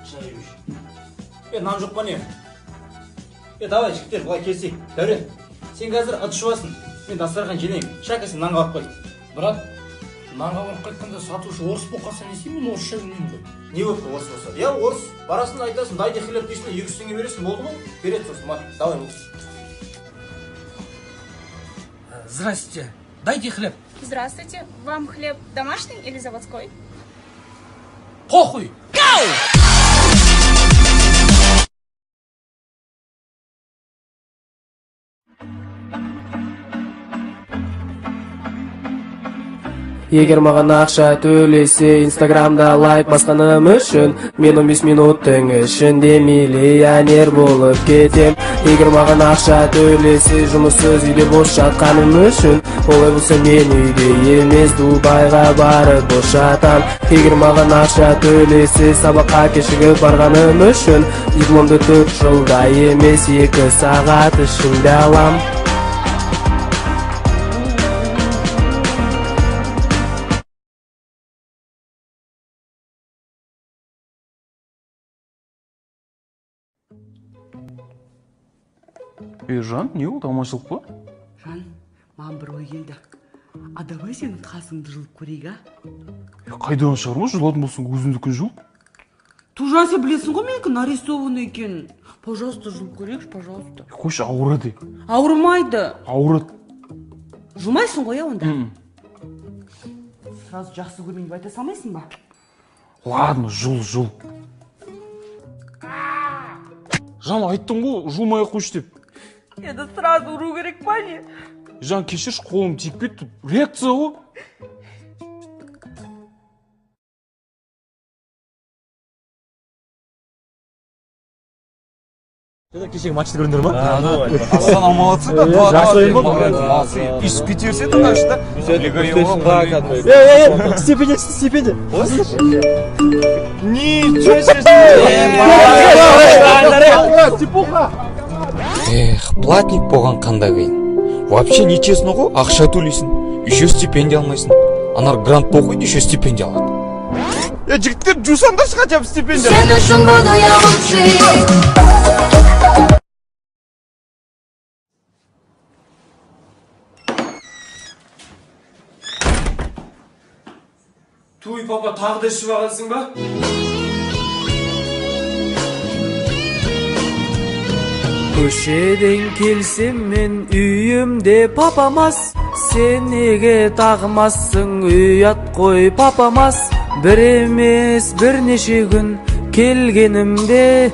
Шай. Нан жоқ па не? Давай, жігіттер, былай келсек. Дәурен, сен қазір ыдыс жуасың. Мен дастархан желейін. Шака, сен нанға барып қайт. Брат, нанға барып қайтқанда сатушы орыс болып қалса не істеймін? Мен орысша білмеймін ғой. Не болып орыс болса? Я орыс, барасың да айтасың, дайте хлеб дейсің, 200 теңге бересің, болды ғой? Береді сосын, мат, давай. Здрасте, дайте хлеб. Здравствуйте, вам хлеб домашний или заводской? Похуй! Гау! Егер маған ақша төлесе, Инстаграмда лайк басқаным үшін, мен 15 минуттың ішінде миллионер болып кетем. Егер маған ақша төлесе, жұмыссыз үйде бос жатқаным үшін, олай болса мен үйде емес, Дубайға барып бос жатам. Егер маған ақша төлесе, сабаққа кешігіп барғаным үшін, дипломды 4 жылда емес, 2 сағат ішінде алам. Жан, не болды, аманшылық па? Жан, маған бір ой келді. А давай сенің қасыңды жұлып көрейік, а? Қайдан шығарма, жұлатын болсаң өзіңдікін жұл. Тужан, сен білесің ғой менікі нарисованный екенін. Пожалуйста, жұлып көрейікші, пожалуйста. Қойшы, ауырады. Ауырмайды. Ауырады. Жұлмайсың ғой, онда? Сразу жақсы көрмейін деп айта салмайсың ба? Ладно, жұл, жұл. Жан, айттым ғой, жұлмай ақ қойшы деп. Енді сразу ұру керек па не? Жан, кешірші, қолым тиіп кетті. Реакция ғой. Кешегі матчты көрдіңдер ма? Астана молодцы, да? Жақсы ойын болды. Молодцы. И кете берсе так что? Стипендия, стипендия. Ничего себе! Эх, платник болған қандай қиын. Вообще нечестно ғой, ақша төлейсің, еще стипендия алмайсың. Анар грантта оқиды, еще стипендия алады. Жігіттер, жусаңдаршы хотя бы стипендия. Сен үшін буду я лучший. Туй, папа, тағы да ішіп алғансың ба? Көшеден келсем мен үйімде папамас, сен неге тағымассың, ұят қой папамас. Бір емес бірнеше күн келгенімде,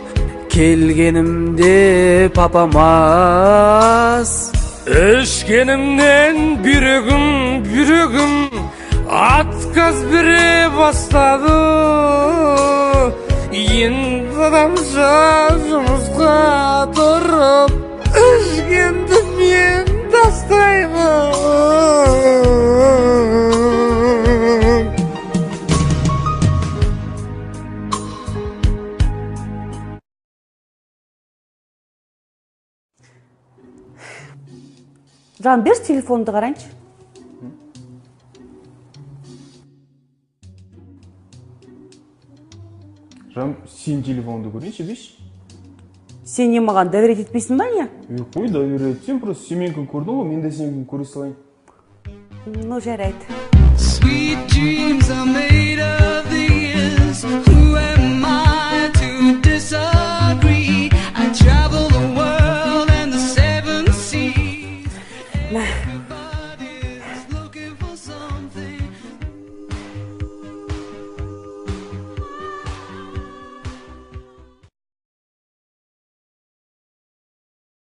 келгенімде папамас. Ішкенімнен бүйрегім, бүйрегім отказ бере бастады. Енді адамша жұмысқа тұрып, ішкенді мен тастаймын. Жан, берші телефонды қарайыншы. Жан, сен телефонды көрейінші, берші. Сен не маған доверять етпейсің ба не? Қой, доверять етсем, просто сен менікін көрдің ғой, мен де сенікін көре салайын. Ну, жарайды. Sweet dreams are made of these. Who am I to disagree? I travel the world and the seven seas. Мә,